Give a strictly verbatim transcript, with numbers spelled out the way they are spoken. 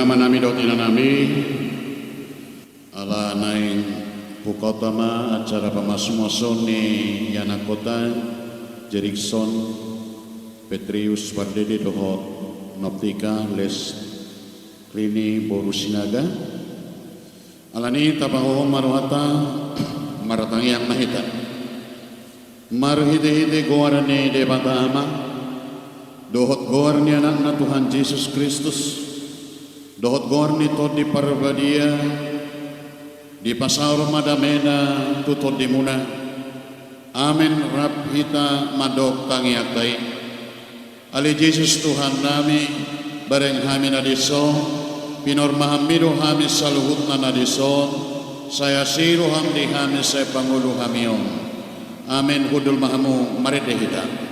Amanami dohot inanami, ala naeng pukauta ma acara pamasumasuon ni ianakhonta, Jerikson, Petrius Pardede dohot Noftika Lestrini boru Sinaga. Alani i tapahohom ma rohanta, martangiang ma hita. Marhitehite goar ni Debata Ama, dohot goar ni Anakna Tuhan Jesus Kristus, dohot goar ni Tondi Parbadia, dipasaor ma damena tu tondimuna. Amen. Rap hita mandok tangiangta i. Ale Jesus Tuhannami, bereng hami na dison, pinarmahanmi do hami saluhutna na dison, sai asi roham di hami, sai pangolu hami on. Amen. Hundul ma hamu, marende hita.